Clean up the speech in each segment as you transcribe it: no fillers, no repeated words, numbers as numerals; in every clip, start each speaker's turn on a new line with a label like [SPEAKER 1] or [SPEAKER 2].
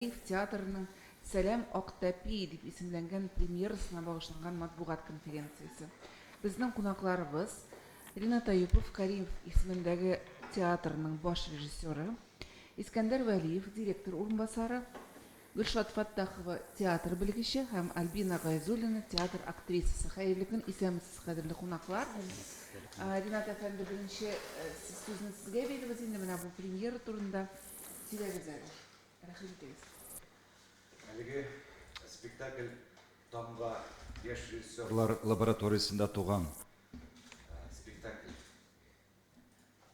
[SPEAKER 1] Кариев театрының Сәлам, Актәпи! дип исемләнгән премьерасына багышланган матбугат конференциясе. Безнең кунакларыбыз, Ринат Аюпов, Кариев исемендәге театрның баш режиссеры, Искәндәр Вәлиев, директор урынбасары, Гөлшат Фәттахова, театр белгече һәм Альбина Гайзуллина, театр актрисасы. Хәерле көн, исәнмесез, кадерле кунаклар! Ринат әфәнде, беренче сүзне сезгә бирербез инде, менә бу премьера турында сөйләгез әле. Рәхим итегез.
[SPEAKER 2] Әлеге спектакль Тамга яшь режиссерлар лабораториясендә туган спектакль.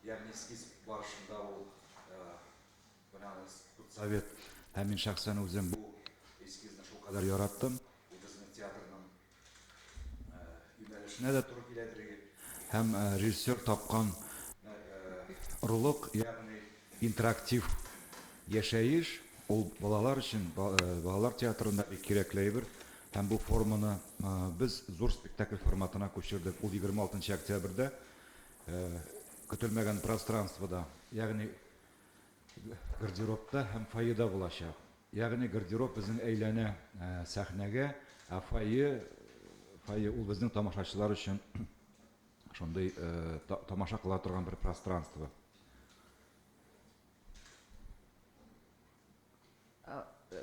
[SPEAKER 2] Ягъни эскиз барышында ул менә аны худсовет һәм мин шәхсән үзем бу эскизны шулкадәр яраттым. Ул безнең театрның юнәлешенә дә туры киләдер. Һәм режиссер тапкан орлык, ягъни интерактив яшәеш, ул балалар өчен, балалар театрында бик кирәкле әйбер. Һәм бу форманы без зур спектакль форматына күчердек. Ул 26 октябрьдә көтелмәгән пространствода, ягъни гардеробта һәм фойеда булачак. Ягъни гардероб безнең әйләнә сәхнәгә, ә фойе, фойе ул безнең тамашачылар өчен шундый тамаша кыла торган бер пространство.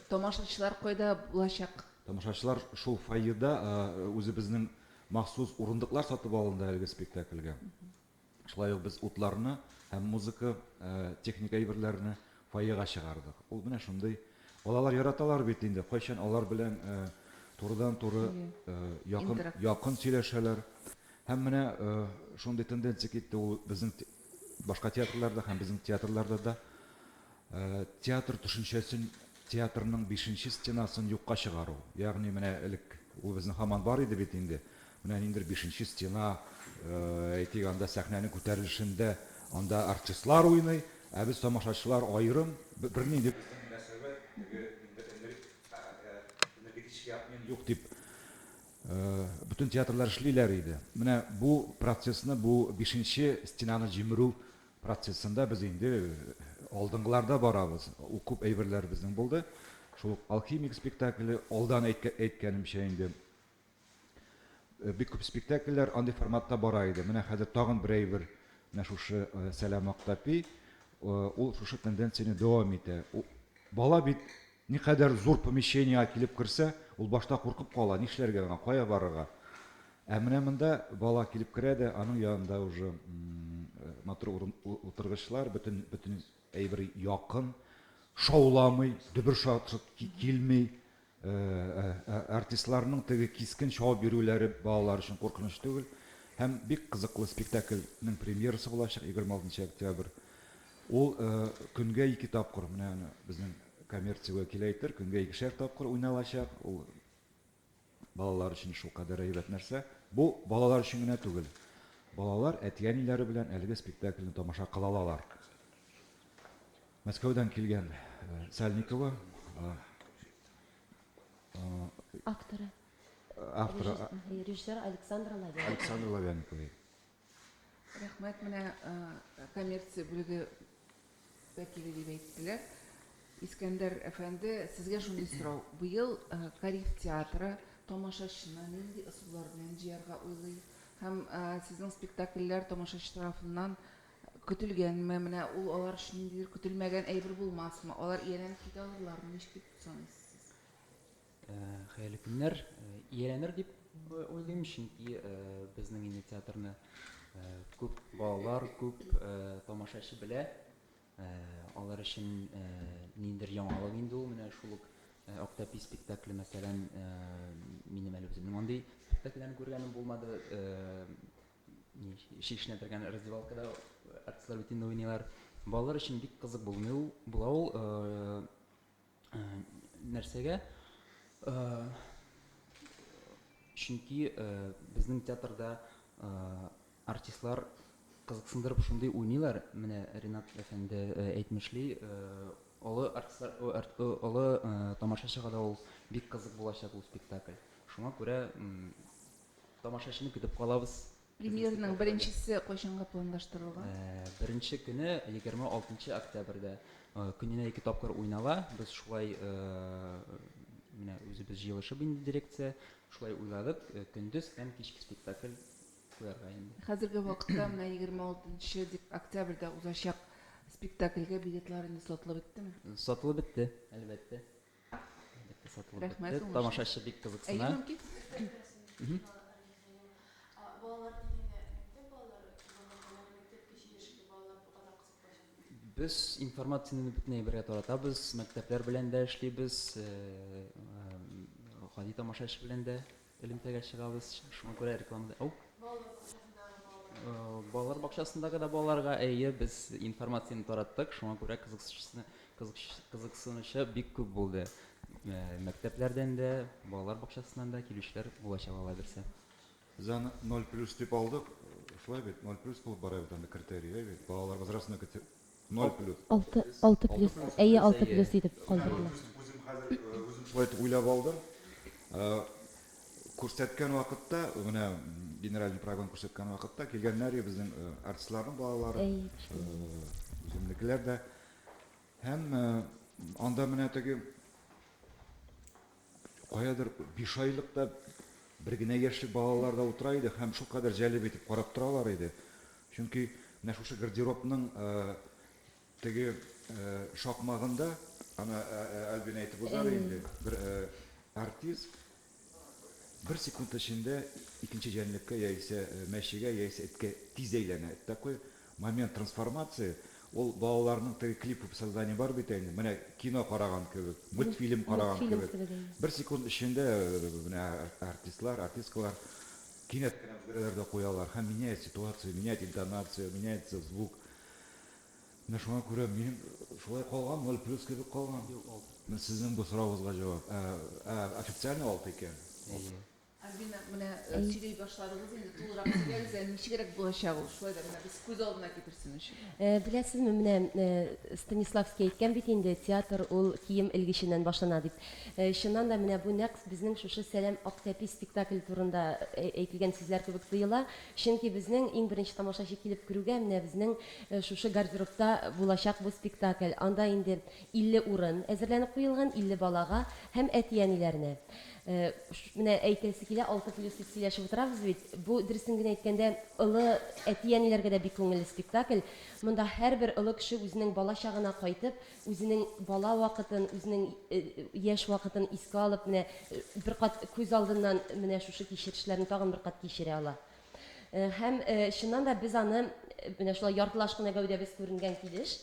[SPEAKER 1] Тамашачылар кайда булачак?
[SPEAKER 2] Тамашачылар шул фойеда үзебезнең махсус урындыклар сатып алынды әлеге спектакльгә. Шулай ук без утларны һәм музыка, техника әйберләрне фойега чыгардык. Ул менә шундый. Балалар яраталар бит инде, кайчан алар белән турыдан-туры якын, якын сөйләшәләр. Һәм менә шундый тенденция китте ул безнең башка театрларда һәм безнең театрларда да. Театр төшенчәсен, театрның бишенче стенасын юкка чыгару. Ягъни менә элек ул безнең һаман бар иде бит инде. Менә ниндидер бишенче стена, әйтик, анда сәхнәнең күтәрелешендә анда артистлар уйный, ә без тамашачылар аерым, бернинди безнең мөнәсәбәт, теге энергетический обмен юк дип бөтен театрлар эшлиләр иде. Менә бу процессны, бу бишенче стенаны җимерү процессында без инде алдынгыларда барабыз. Ул күп әйберләр безнең булды. Шул ук Алхимик спектакле, алдан әйткәнемчә инде, бик күп спектакльләр андый форматта бара иде. Менә хәзер тагын бер әйбер, менә шушы Сәлам Актапи, ул шушы тенденцияне дәвам итә. Бала бит никадәр зур помещениега килеп керсә, ул башта куркып кала, нишләргә аңа, кая барырга. Ә менә монда бала килеп керә дә, аның янында уже матур урын, утыргычлар, бөтен бөтен әйбер якын, шауламый, дөбер-шатыр килми. Артистларның теге кискен чабып йөрүләре балалар өчен куркыныч түгел. Һәм бик кызыклы спектакльнең премьерасы булачак 26 октябрь. Ул көнгә ике тапкыр, менә аны безнең коммерция вәкиле әйтер, көнгә икешәр тапкыр уйналачак. Ул балалар өчен шулкадәр әйбәт нәрсә. Бу балалар өчен генә түгел. Балалар әти-әниләре белән әлеге спектакльне тамаша кыла алалар. Мәскәүдән килгән Сальникова.
[SPEAKER 3] Авторы.
[SPEAKER 2] Авторы.
[SPEAKER 3] Режиссер Александр Лавяников.
[SPEAKER 2] Александр Лавяников.
[SPEAKER 1] Рәхмәт, менә коммерция бүлеге вәкиле дип әйттеләр. Искәндәр әфәнде, сезгә шундый сорау. Быел Кариев театры тамашачыны нинди ысуллар белән җыярга уйлый? Һәм сезнең спектакльләр тамашачы тарафыннан көтелгәнме? Менә ул алар өчен ниндидер көтелмәгән әйбер булмасмы? Алар ияләнеп китә алырлармы? Ничек дип саныйсыз сез?
[SPEAKER 4] Хәерле көннәр. Ияләнер дип уйлыйм, чөнки безнең инде театрны күп балалар, күп тамашачы белә. Алар өчен ниндидер яңалык инде ул. Менә шул ук Актәпи спектакле, мәсәлән, минем әле үземнең андый спектакльләрне күргәнем булмады. Чишенә торган раздевалкада артистлар бит инде уйныйлар. Балалар өчен бик кызык булмый ул, була ул. Нәрсәгә? Чөнки безнең театрда артистлар кызыксындырып шундый уйныйлар. Менә Ринат әфәнде әйтмешли, олы артистлар, олы тамашачыга да ул бик кызык булачак ул спектакль. Шуңа күрә тамашачыны көтеп калабыз.
[SPEAKER 1] Премьераның беренчесе кайчанга планлаштырылган?
[SPEAKER 4] Беренче көне 26 октябрьдә. Көненә ике тапкыр уйнала. Без шулай менә үзебез җыелышып инде дирекция шулай уйладык. Көндез һәм кичке спектакль куярга инде.
[SPEAKER 1] Хәзерге вакытта менә 26 октябрьдә узачак спектакльгә билетлар инде сатылып беттеме?
[SPEAKER 4] Сатылып бетте, әлбәттә. Әлбәттә сатылып
[SPEAKER 1] Рәхмәт,
[SPEAKER 4] бетте.
[SPEAKER 1] уңышлар.
[SPEAKER 4] Тамашачы бик
[SPEAKER 1] Әйе,
[SPEAKER 4] кызыксына.
[SPEAKER 1] мөмкин.
[SPEAKER 5] Балалар дигәндә мәктәп балалары, мәктәпкәчә яшьтәге балалар бу кадәр кызыклы.
[SPEAKER 4] Без информацияне бөтенләй бергә таратабыз, мәктәпләр белән дә эшлибез, гади тамашачы белән дә элемтәгә чыгабыз. Шуңа күрә рекламада. Ау. Балалар бакчасындагы да балаларга әйе, без информацияне тараттык, шуңа күрә кызыксынучы бик күп булды. Мәктәпләрдән дә, балалар бакчасыннан да килүчеләр булачак алла бирсә.
[SPEAKER 2] Без аны 0 плюс дип алдык. Шулай бит, 0 плюс булып бара бит анда критерий, әй бит. Балалар возрастной критерий 0 плюс.
[SPEAKER 3] 6, 6 плюс. Әйе, 6 плюс итеп калдырдылар.
[SPEAKER 2] Үзем хәзер үзем шулай итеп уйлап алдым. Күрсәткән вакытта, менә генеральный прогон күрсәткән вакытта килгәннәр безнең артистларның балалары, үземнекеләр дә. Һәм анда менә теге каядыр 5 айлыкта бер генә яшьлек балалар да утыра иде һәм шулкадәр җәлеп итеп карап торалар иде. Чөнки менә шушы гардеробның теге шакмагында, аны Альбина әйтеп узар инде, бер артист бер секунд эчендә икенче җәнлеккә яисә мәчегә, яисә эткә тиз әйләнә. Такой момент трансформации, ул балаларның теге клип создание бар бит инде, менә кино караган кебек, мультфильм караган кебек. Бер секунд эчендә менә артистлар, артисткалар кинәт кенә үзгәрәләр дә куялар һәм меняет ситуацию, меняет интонацию, меняется звук. Менә шуңа күрә минем шулай калган, 0 плюс кебек калган. Менә сезнең бу соравыгызга җавап. Официально 6 икән.
[SPEAKER 4] Әйе.
[SPEAKER 1] Альбина, менә сөйли башладыгыз инде, тулырак сөйләгез әле, ничегрәк булачак ул? Шулай да менә без күз алдына китерсен өчен.
[SPEAKER 3] Беләсезме, менә Станиславский әйткән бит инде, театр ул кием элгеченнән башлана дип. Чыннан да менә бу нәкъ безнең шушы Сәлам Актәпи спектакль турында әйтелгән сүзләр кебек тоела. Чөнки безнең иң беренче тамашачы килеп керүгә менә безнең шушы гардеробта булачак бу спектакль. Анда инде 50 урын әзерләнеп куелган, 50 балага һәм әти-әниләренә. Менә әйтәсе килә, 6 плюс дип сөйләшеп утырабыз бит. Бу дөресен генә әйткәндә, олы әти-әниләргә дә бик күңелле спектакль. Монда һәрбер олы кеше үзенең бала чагына кайтып, үзенең бала вакытын, үзенең яшь вакытын искә алып, менә бер кат күз алдыннан менә шушы кичерешләрне тагын бер кат кичерә ала. Һәм чыннан да без аны менә шулай яртылаш кына гәүдәбез күренгән килеш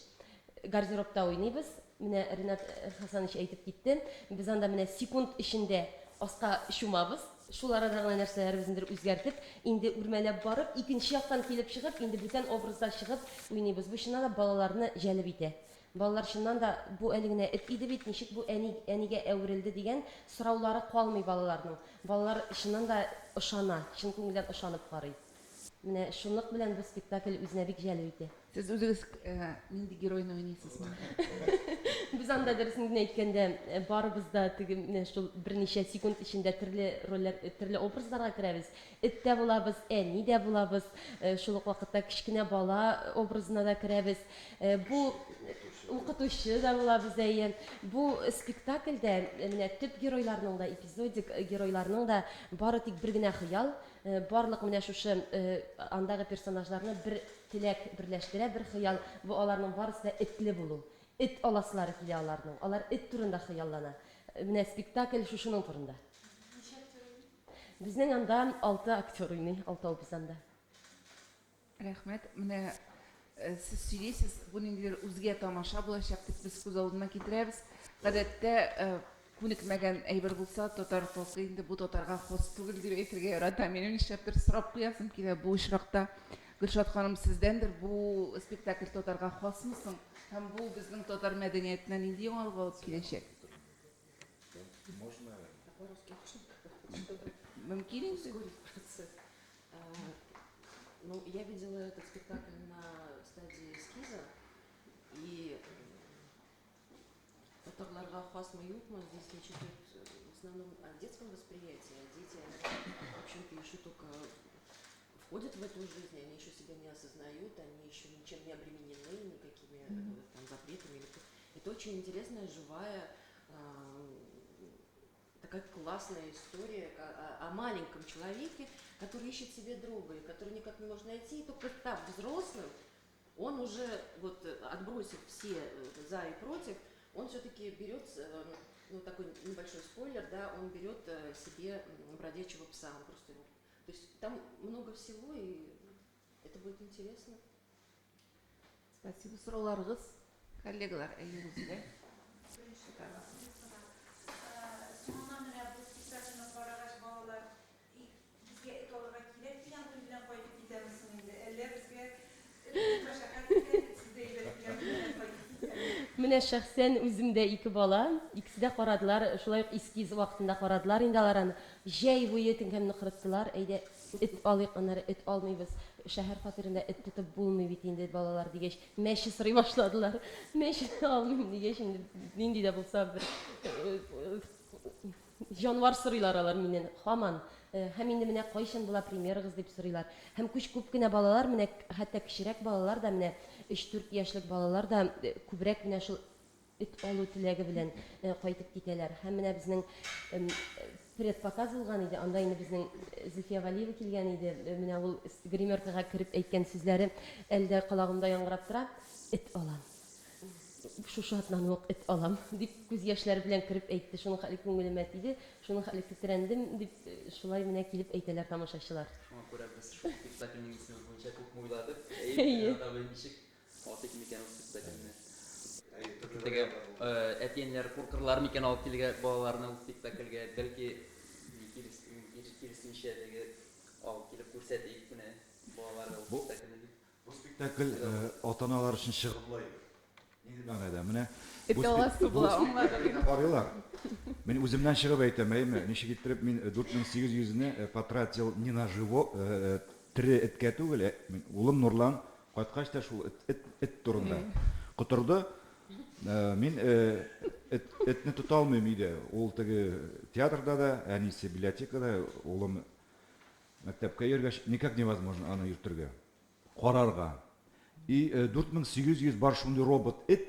[SPEAKER 3] гардеробта уйныйбыз. Менә Ринат Хасанович әйтеп китте. Без анда менә секунд эчендә аска чумабыз. Шул арада гына нәрсәләребезнедер үзгәртеп, инде үрмәләп барып, икенче яктан килеп чыгып, инде бүтән образда чыгып уйныйбыз. Бу чыннан да балаларны җәлеп итә. Балалар чыннан да бу әле генә эт иде бит, ничек бу әни әнигә әверелде дигән сораулары калмый балаларның. Балалар чыннан да ышана, чын күңелдән ышанып карый. Менә шунлык белән бу спектакль үзенә бик җәлеп итә.
[SPEAKER 1] Сез үзегез нинди геройны уйныйсыз монда?
[SPEAKER 3] Без анда дөресен генә әйткәндә, барыбыз да теге менә шул берничә секунд эчендә төрле рольләр, төрле образларга керәбез. Эт тә булабыз, әни дә булабыз, шул ук вакытта кечкенә бала образына да керәбез. Бу укытучы да булабыз, әйе. Бу спектакльдә менә төп геройларның да, эпизодик геройларның да бары тик бер генә хыял, барлык менә шушы андагы персонажларны бер теләк берләштерә, бер хыял, бу аларның барысы да этле булу. Эт аласылары килә аларның. Алар эт турында хыяллана. Менә спектакль шушының турында. Безнең анда 6 актер уйный, алтау без анда.
[SPEAKER 1] Рәхмәт. Менә сез сөйлисез, бу ниндидер үзгә тамаша булачак дип без күз алдына китерәбез. Гадәттә күнекмәгән әйбер булса, татар халкы инде бу татарга хас түгел дип әйтергә ярата. Минем нишләптер сорап куясым килә бу очракта. Гөлшат ханым, сездәндер, бу спектакль татарга хасмы соң? Һәм бу безнең татар мәдәниятенә нинди яңалык алып киләчәк?
[SPEAKER 2] Можно?
[SPEAKER 1] Мөмкин инде.
[SPEAKER 6] Ну, я видела этот спектакль на стадии эскиза, и татарларга хасмы юкмы, здесь речь идет в основном о детском восприятии, а дети, они, в общем-то, еще только в входят в эту жизнь, они еще себя не осознают, они еще ничем не обременены, никакими там, запретами. Это очень интересная, живая, такая классная история о маленьком человеке, который ищет себе друга, и который никак не может найти, и только став взрослым, он уже, вот, отбросив все за и против, он все-таки берет, ну, такой небольшой спойлер, да, он берет себе бродячего пса, он просто его... То есть там много всего, и это будет интересно.
[SPEAKER 1] Спасибо. Сорауларыгыз, коллегалар, әйе, Рузилә.
[SPEAKER 7] Соңыннан менә бу спектакльне карагач, балалар безгә эт алырга кирәк дигән уй белән кайтып китәме соң инде? Әллә безгә эт мәшәкать икән, сез дә әйбәт дигән уй белән кайтып китәме?
[SPEAKER 3] Менә шәхсән үземдә ике бала, икесе дә карадылар, шулай ук эскиз вакытында карадылар инде алар аны. Җәй буе теңкәмне корыттылар, әйдә эт алыйк, аннары эт алмыйбыз. Шәһәр фатирында эт тотып булмый бит инде балалар дигәч, мәче сорый башладылар. Мәче алмыйм дигәч, инде нинди дә булса бер җанвар сорыйлар алар миннән һаман. Һәм инде менә кайчан була премьерагыз дип сорыйлар. Һәм күч күп кенә балалар, менә хәтта кечерәк балалар да, менә 3-4 яшьлек балалар да күбрәк менә шул эт алу теләге белән кайтып китәләр. Һәм менә безнең предпоказ булган иде, анда инде безнең Зөлфия Валиева килгән иде. Менә ул гримеркага кереп әйткән сүзләре әле дә колагымда яңгырап тора. Эт алам. Шушы атнаны ук эт алам, дип күз яшьләре белән кереп әйтте. Шуның хәле күңелемә тиде, шуның хәле тетрәндем, дип шулай менә килеп әйтәләр тамашачылар.
[SPEAKER 4] Шуңа күрә без шул спектакльнең исеме буенча күпме уйладык. Әйе, ничек атыйк микән ул спектакльне? Теге әти-әниләр куркырлар микән алып килергә балаларны ул спектакльгә? Бәлки киресенчә теге алып килеп күрсәтик менә балаларга ул спектакльне дип.
[SPEAKER 2] Бу спектакль ата-аналар өчен чыгымлы. Нинди мәгънәдә? Менә
[SPEAKER 1] бу спектакльне
[SPEAKER 2] карыйлар. Мин үземнән чыгып әйтәм, әйеме? Ничек иттереп мин 4800-не потратил не на живо, тере эткә түгел, мин улым Нурлан кайткач та шул эт, эт турында котырды. Мин этне тота алмыйм өйдә. Ул теге театрда да, әнисе библиотекада, улым мәктәпкә йөргәч, никак невозможно аны йөртергә. Карарга. И 4800 бар шундый робот эт.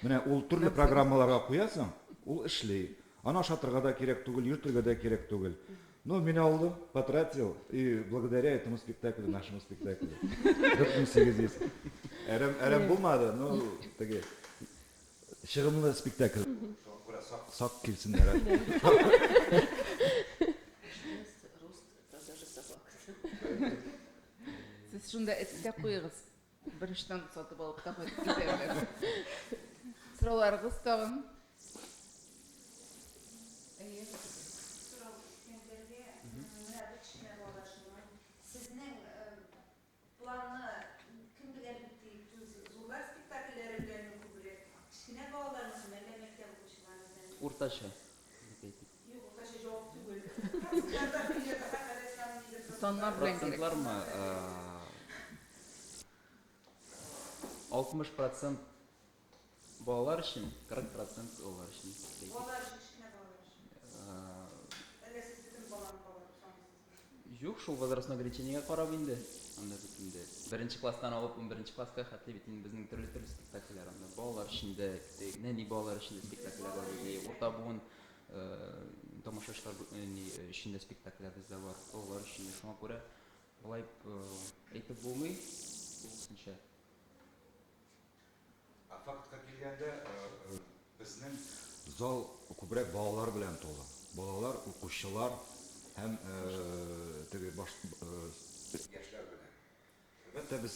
[SPEAKER 2] Менә ул төрле программаларга куясың, ул эшли. Аны ашатырга да кирәк түгел, йөртергә дә кирәк түгел. Ну, мин алдым, потратил, и благодаря этому спектаклю, нашему спектаклю. 4800. Әрәм, әрәм булмады, но теге чыгымлы спектакль. Сак, сак килсеннәр.
[SPEAKER 6] Рост продажи собак.
[SPEAKER 1] Сез шунда эт тә куегыз. Беренчедән сатып алып та кайтып китәрләр. Сорауларыгыз тагын? Әйе.
[SPEAKER 7] Сорау Искәндәргә, менә бу кечкенә балалар шуннан. Сезнең планны кем белән үти? Зурлар спектакльләре беләнме күбрәк? Кечкенә балаларныкымы, әллә мәктәп укучылары беләнме?
[SPEAKER 4] Уртача, дип әйтик.
[SPEAKER 7] Юк, уртача җавап түгел. Процентларда килә,
[SPEAKER 1] Саннар белән кирәк.
[SPEAKER 4] Процентлармы? 60 процент балалар өчен, 40 процент олылар өчен.
[SPEAKER 7] Балалар өчен, кечкенә балалар өчен. Әллә сез бөтен баланы бала дип саныйсызмы?
[SPEAKER 4] Юк, шул возрастной ограничениегә карап инде. Анда бит инде беренче класстан алып 11 класска хәтле бит инде безнең төрле-төрле спектакльләр анда. Балалар өчен дә, нәни балалар өчен дә спектакльләр бар, урта буын тамашачылар өчен дә спектакльләр бездә бар, олылар өчен дә. Шуңа күрә болай әйтеп булмый тулысынча.
[SPEAKER 2] Ә фактка килгәндә, безнең зал күбрәк балалар белән тулы. Балалар, укучылар һәм теге баш яшьләр белән. Әлбәттә, без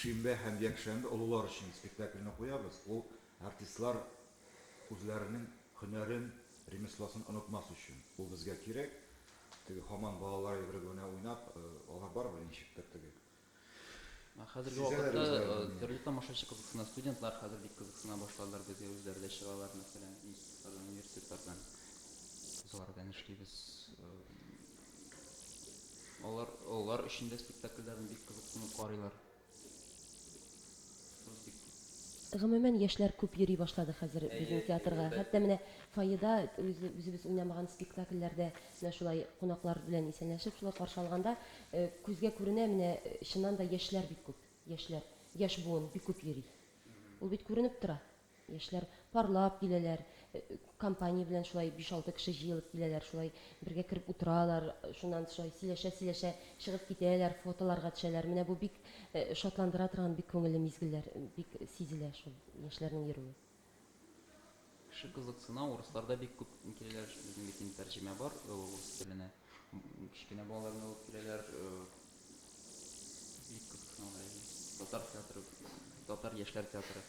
[SPEAKER 2] шимбә һәм якшәмбе олылар өчен спектакльне куябыз. Ул артистлар үзләренең һөнәрен, ремеслосын онытмас өчен. Ул безгә кирәк. Теге һаман балалар әйбере генә уйнап, алар барыбер ничектер теге.
[SPEAKER 4] Хәзерге вакытта төрле тамашачы кызыксына, студентлар хәзер бик кызыксына башладылар, безгә үзләре дә чыгалар, мәсәлән, институтлардан, университетлардан. Без алар белән эшлибез. Алар, алар өчен дә спектакльләрне бик кызыксынып карыйлар. Бик күп.
[SPEAKER 3] Гомумән, яшьләр күп йөри башлады хәзер безнең театрга. Хәтта менә фойеда үзебез уйнамаган спектакльләрдә менә шулай кунаклар белән исәнләшеп, шулай каршы алганда күзгә күренә, менә чыннан да яшьләр бик күп. Яшьләр, яшь буын бик күп йөри. Ул бит күренеп тора. Яшьләр парлап киләләр, компания белән шулай биш-алты кеше җыелып киләләр, шулай бергә кереп утыралар, шуннан шулай сөйләшә-сөйләшә чыгып китәләр, фотоларга төшәләр. Менә бу бик шатландыра торган бик күңелле мизгелләр, бик сизелә шул яшьләрнең йөрүе.
[SPEAKER 4] Кеше кызыксына, урыслар да бик күп киләләр, безнең бит инде тәрҗемә бар урыс теленә. Кечкенә балаларны алып киләләр, бик кызыксыналар. Татар театры, татар яшьләр театры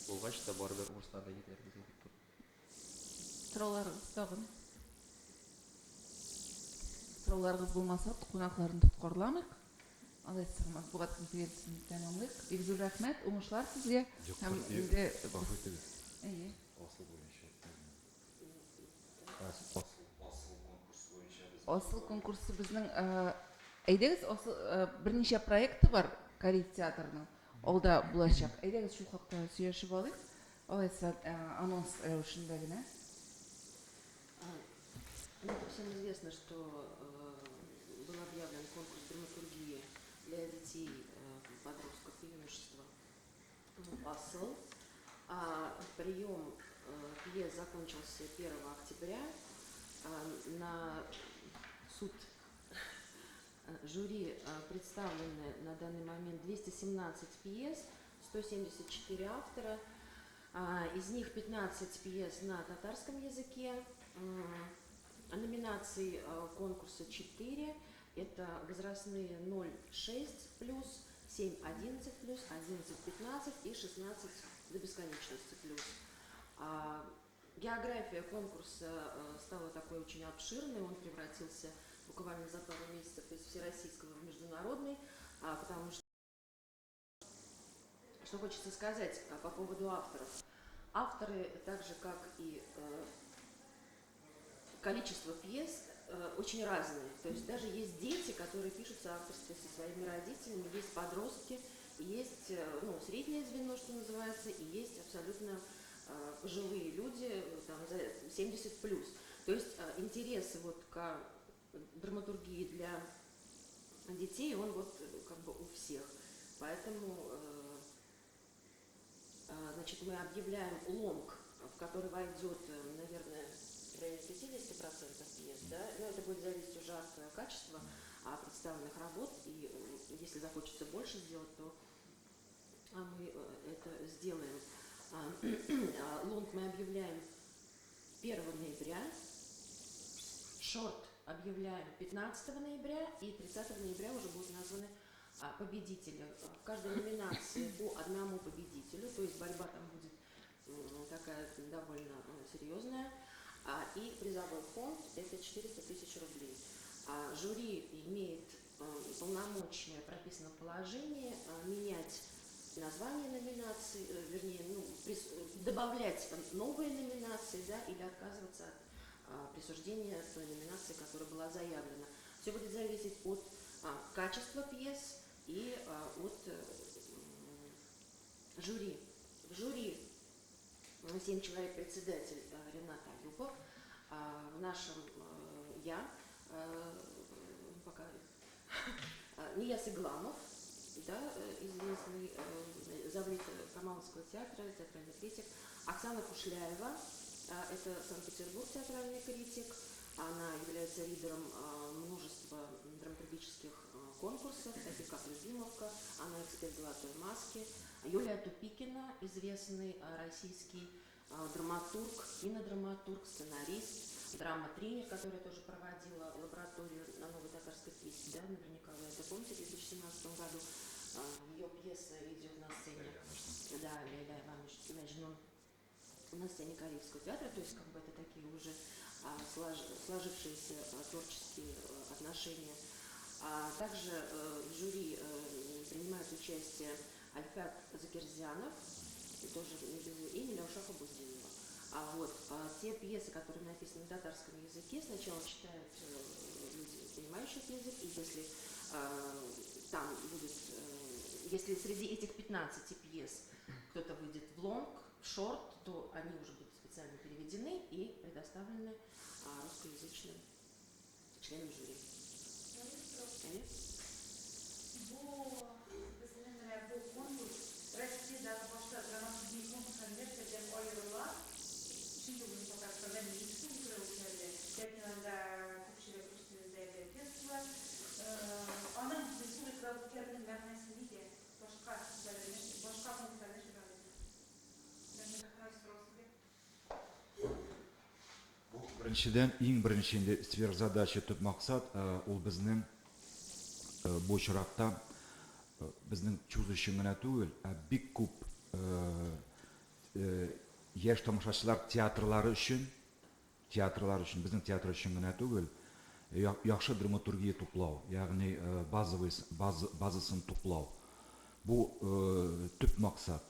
[SPEAKER 4] булгач та барыбер урыслар да киләләр безгә бик күп.
[SPEAKER 1] Сорауларыгыз тагын? Сорауларыгыз булмаса, кунакларны тоткарламыйк. Алайса матбугат конференциясен тәмамлыйк. Бик зур рәхмәт, уңышлар сезгә. Һәм инде
[SPEAKER 2] Гафу итегез.
[SPEAKER 1] Әйе.
[SPEAKER 2] Асыл буенча.
[SPEAKER 1] Асыл конкурсы безнең әйдәгез, асыл берничә проекты бар Кариев театрының алда булачак. Әйдәгез шул хакта сөйләшеп алыйк. Алайса анонс рәвешендә генә.
[SPEAKER 6] Ну, всем известно, что был объявлен конкурс драматургии для детей, подростков и юношества «Асыл». Прием пьес закончился 1 октября. На суд жюри представлены на данный момент 217 пьес, 174 автора. Из них 15 пьес на татарском языке. Номинаций конкурса 4. Это возрастные 0,6 плюс, 7,11 плюс, 11,15 и 16 до бесконечности плюс. География конкурса стала такой очень обширной, он превратился буквально за пару месяцев из всероссийского в международный, потому что, что хочется сказать по поводу авторов. Авторы, так же как и количество пьес, очень разные. То есть даже есть дети, которые пишут в соавторстве со своими родителями, есть подростки, есть, ну, среднее звено, что называется, и есть абсолютно пожилые люди, там, за 70 плюс. То есть интерес вот к драматургии для детей, он вот как бы у всех. Поэтому, значит, мы объявляем лонг, в который войдет, наверное, в районе 50% пьес, да, но это будет зависеть уже от качества представленных работ, и если захочется больше сделать, то мы это сделаем. Лонг мы объявляем 1 ноября, шорт объявляем 15 ноября, и 30 ноября уже будут названы победители. В каждой номинации по одному победителю, то есть борьба там будет такая довольно серьезная. И призовой фонд – это 400 тысяч рублей. Жюри имеет полномочия, прописано в положении, менять название номинации, вернее, ну, добавлять новые номинации, да, или отказываться от присуждения той номинации, которая была заявлена. Все будет зависеть от качества пьес и от жюри. В жюри 7 человек, председатель Ренат Аюпов, в нашем я, пока Нияз Игламов, да, известный завлит Камаловского театра, театральный критик, Оксана Кушляева, это Санкт-Петербург, театральный критик, она является лидером множества драматургических конкурсов, таких как «Любимовка», она эксперт «Золотой маски», Юлия Тупикина, известный российский драматург, кинодраматург, сценарист, драма-тренер, которая тоже проводила лабораторию на новой татарской пьесе, да, наверняка вы это помните, в 2017 году. Ее пьеса идет на сцене, да, Лейла Иванович Мәҗнүн, на сцене Кариевского театра, то есть как бы это такие уже сложившиеся творческие отношения. А также в жюри принимают участие Альфат Закирзянов, тоже и Миляуша Хабутдинова. А вот те пьесы, которые написаны на татарском языке, сначала читают люди, понимающие этот язык, и если там будет, если среди этих 15 пьес кто-то кто-то выйдет в лонг, в шорт, то они уже будут специально переведены и предоставлены русскоязычным членам жюри.
[SPEAKER 7] Бу безнең менә бу конкурс Россиядәге башка драматургия конкурслары нәрсәдән аерыла? Чөнки бүген Татарстанда милли республикада үткәрелә. Ләкин анда күпчелек рус телендәге пьесалар. Аның республикада үткәрүнең мәгънәсе нидә? Башка сүзләрдә нәрсә, башка конкурслар нәрсәдән аерыла? Рәхмәт, Әхмәт, сорау сезгә.
[SPEAKER 2] Бу беренчедән, иң беренче инде сверхзадача, төп максат, ул безнең бу очракта безнең ТЮЗ өчен генә түгел, ә бик күп яшь тамашачылар театрлары өчен, театрлар өчен, безнең театр өчен генә түгел, яхшы драматургия туплау, ягъни базовый базасын туплау. Бу төп максат.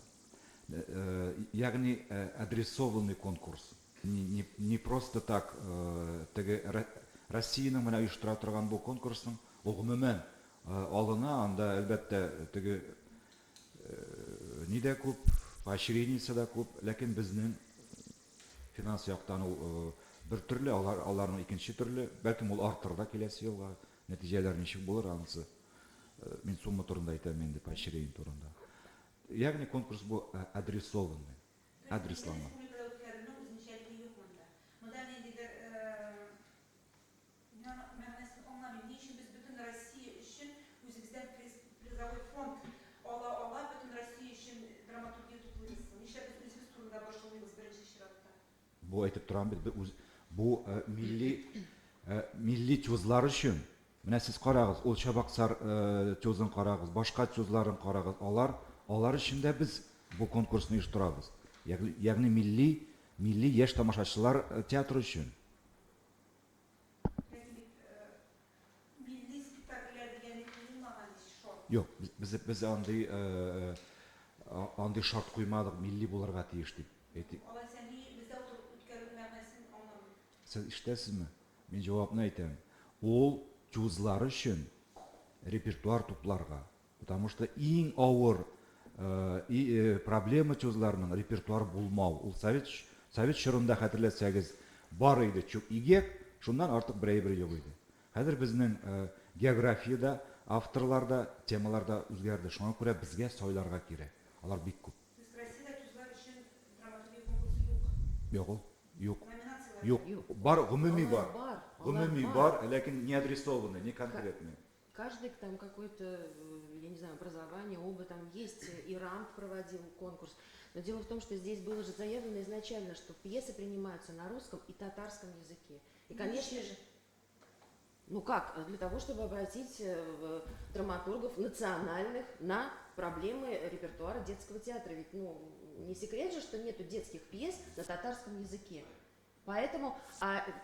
[SPEAKER 2] Ягъни адресованный конкурс. Не просто так теге Россиянең менә оештыра торган бу конкурсның, ул гомумән алына, анда әлбәттә теге ни дә күп, поощрениесе дә күп, ләкин безнең финанс яктан ул бер төрле, алар аларның икенче төрле, бәлкем ул артыр да киләсе елга, нәтиҗәләр ничек булыр анысы. Мин сумма турында әйтәм инде, поощрение турында. Ягъни конкурс бу адресованный.
[SPEAKER 7] То есть милли
[SPEAKER 2] Адресланган.
[SPEAKER 7] республикада үткәрүнең үзенчәлеге юк монда. Монда ниндидер, мин аның мәгънәсен аңламыйм, ни өчен без бөтен Россия өчен үзебездән приз, призовой фонд ала-ала бөтен Россия өчен драматургия туплыйбыз соң? Нишләп без үзебез турында борчылмыйбыз беренче чиратта?
[SPEAKER 2] Бу әйтеп торам бит, үз, бу милли милли ТЮЗлар өчен. Менә сез карагыз, ул Чабаксар ТЮЗын карагыз, башка ТЮЗларын карагыз. Алар алар өчен дә без бу конкурсны оештырабыз. Ягъни, ягъни милли милли яшь тамашачылар театры өчен.
[SPEAKER 7] Ләкин бит милли спектакльләр дигәне куелмаган ич шарт.
[SPEAKER 2] Юк, без без андый андый шарт куймадык, милли булырга тиеш дип. Әйтик.
[SPEAKER 7] Алайса ни бездә утырып үткәрү мәгънәсен аңламыйм.
[SPEAKER 2] Сез ишетәсезме? Мин җавапны әйтәм. Ул ТЮЗлар өчен репертуар тупларга. Потому что иң авыр проблема ТЮЗларның репертуар булмау. Ул совет совет чорында хәтерләсәгез, бар иде Чук Игек, шуннан артык бер әйбер юк иде. Хәзер безнең география дә, авторлар да, темалар да үзгәрде. Шуңа күрә безгә сайларга кирәк. Алар бик күп.
[SPEAKER 7] То есть Россиядә ТЮЗлар өчен драматургия конкурсы юк?
[SPEAKER 2] Юк ул. Юк.
[SPEAKER 7] Номинацияләр
[SPEAKER 2] Юк.
[SPEAKER 6] Юк.
[SPEAKER 2] Бар, гомуми
[SPEAKER 6] Алар
[SPEAKER 2] бар.
[SPEAKER 6] бар, алар
[SPEAKER 2] Гомуми
[SPEAKER 6] бар.
[SPEAKER 2] бар, ләкин не адресованный, не конкретный.
[SPEAKER 6] Каждый там какой-то, я не знаю, образование, оба там есть, и РАМП проводил конкурс. Но дело в том, что здесь было же заявлено изначально, что пьесы принимаются на русском и татарском языке. И, конечно же, ну как, для того, чтобы обратить драматургов национальных на проблемы репертуара детского театра. Ведь, ну, не секрет же, что нету детских пьес на татарском языке. Поэтому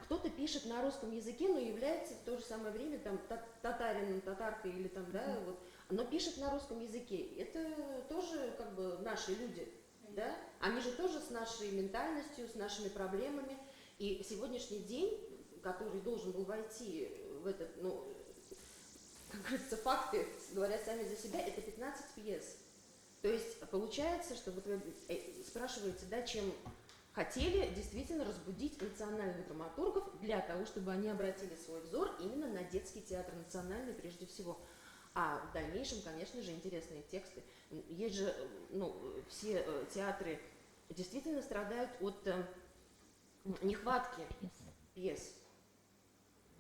[SPEAKER 6] кто-то пишет на русском языке, но является в то же самое время там татарином, татаркой или там, да, вот, но пишет на русском языке. Это тоже как бы наши люди, да? Они же тоже с нашей ментальностью, с нашими проблемами. И сегодняшний день, который должен был войти в этот, ну, как говорится, факты говорят сами за себя, это 15 пьес. То есть получается, что вот вы спрашиваете, да, чем хотели действительно разбудить национальных драматургов для того, чтобы они обратили свой взор именно на детский театр национальный прежде всего. А в дальнейшем, конечно же, интересные тексты. Есть же, ну, все театры действительно страдают от нехватки пьес.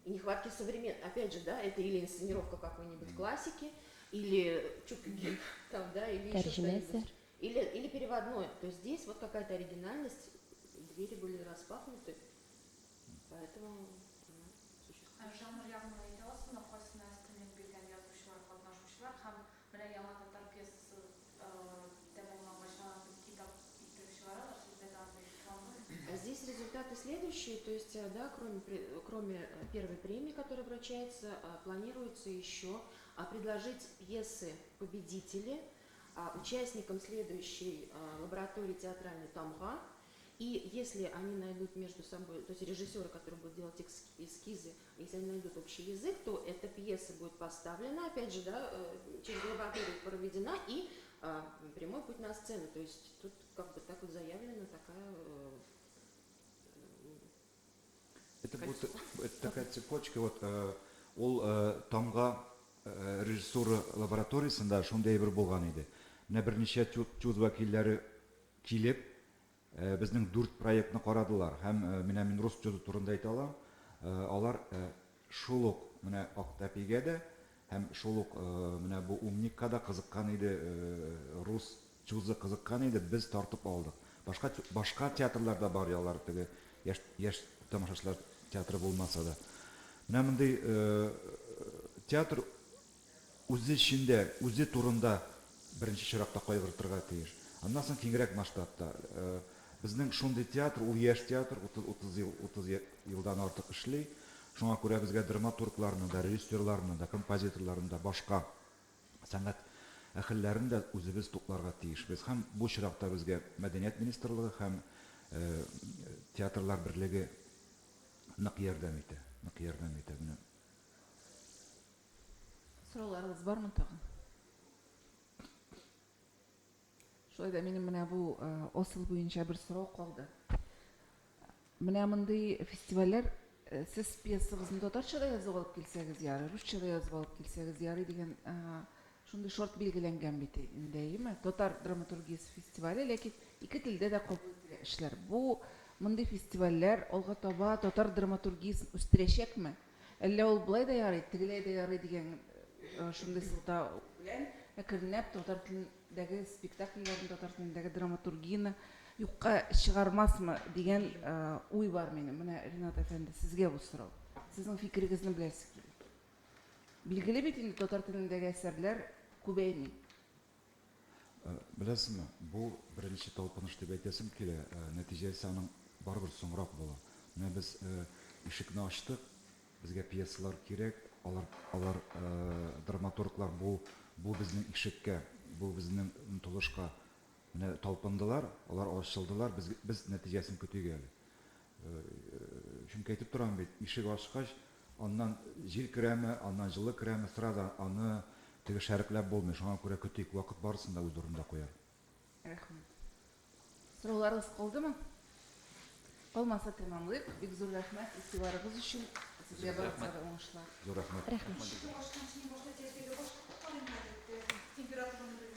[SPEAKER 6] И нехватки современных. Опять же, да, это или инсценировка какой-нибудь классики, или Чук и Гек, там, да, или еще
[SPEAKER 3] Тәрҗемә
[SPEAKER 6] что-нибудь. Или переводное. То есть здесь вот какая-то оригинальность, двери были распахнуты, поэтому она существует.
[SPEAKER 5] Ә жанр ягыннан әйтә аласызмы, кайсына өстенлек биргән язучылар, катнашучылар һәм менә яңа татар пьесасы тәмамлангач аны китап итеп чыгаралар, сездә дә андый план бармы?
[SPEAKER 6] Здесь результаты следующие, то есть, да, кроме первой премии, которая вручается, планируется еще предложить пьесы победители участникам следующей лаборатории театральной Тамга. И если они найдут между собой, то есть режиссеры, которые будут делать эскизы, если они найдут общий язык, то эта пьеса будет поставлена, опять же, да, через лабораторию проведена и Прямой путь на сцену. То есть тут как бы так вот заявлена такая
[SPEAKER 2] Это будет это такая цепочка. Вот ул Тамга режиссура лабораториясендә шундый әйбер булган иде. Менә берничә ТЮЗ вәкилләре килеп, безнең дүрт проектны карадылар. Һәм менә мин рус ТЮЗы турында әйтә алам. Алар шул ук менә Актәпигә дә һәм шул ук менә бу Умникка да кызыккан иде, рус ТЮЗы кызыккан иде, без тартып алдык. Башка башка театрлар да бар, алар теге яшь яшь тамашачылар театры булмаса да. Менә мондый театр үзе эчендә, үзе турында беренче чиратта кайгыртырга тиеш. Аннан соң киңрәк масштабта. Безнең шундый театр, ул яшь театр, 30 30 ел 30 елдан артык эшли. Шуңа күрә безгә драматургларны да, режиссерларны да, композиторларны да, башка сәнгать әһелләрен дә үзебез тупларга тиешбез. Һәм бу очракта безгә Мәдәният министрлыгы һәм Театрлар берлеге нык ярдәм итә, нык ярдәм итә. Менә.
[SPEAKER 1] Сорауларыгыз бармы тагын? Шулай да минем менә бу асыл буенча бер сорау калды. Менә мондый фестивальләр сез пьесагызны татарча да язып алып килсәгез ярый, русча да язып алып килсәгез ярый дигән шундый шарт билгеләнгән бит инде, әйеме? Татар драматургиясе фестивале, ләкин ике телдә дә кабул ителә эшләр. Бу мондый фестивальләр алга таба татар драматургиясен үстерәчәкме? Әллә ул болай да ярый, тегеләй дә ярый дигән шундый сылтау белән әкренләп татар телендәге спектакльләрне, татар телендәге драматургияне юкка чыгармасмы дигән уй бар минем. Менә, Ринат әфәнде, сезгә бу сорау. Сезнең фикерегезне беләсе килә. Билгеле бит инде, татар телендәге әсәрләр күбәйми.
[SPEAKER 2] Беләсезме, бу беренче талпыныш дип әйтәсем килә, нәтиҗәсе аның барыбер соңрак була. Менә без ишекне ачтык, безгә пьесалар кирәк, алар, алар драматурглар бу, бу безнең ишеккә, бу безнең омтылышка менә талпындылар, алар ачылдылар, без, без нәтиҗәсен көтик әле. Чөнки әйтеп торам бит, ишек ачкач, аннан җил керәме, аннан җылы керәме, сразу аны теге шәрекләп булмый. Шуңа күрә көтик, вакыт барысын да үз урынында куяр.
[SPEAKER 1] Рәхмәт. Сорауларыгыз калдымы? Калмаса, тәмамлыйк. Бик зур рәхмәт игътибарыгыз өчен. Сезгә барыгызга да уңышлар.
[SPEAKER 2] Зур рәхмәт.
[SPEAKER 3] Рәхмәт.
[SPEAKER 7] Ишекне ачканчы мин башта тәрәзәгә баш карыйм әле, температураны белеп.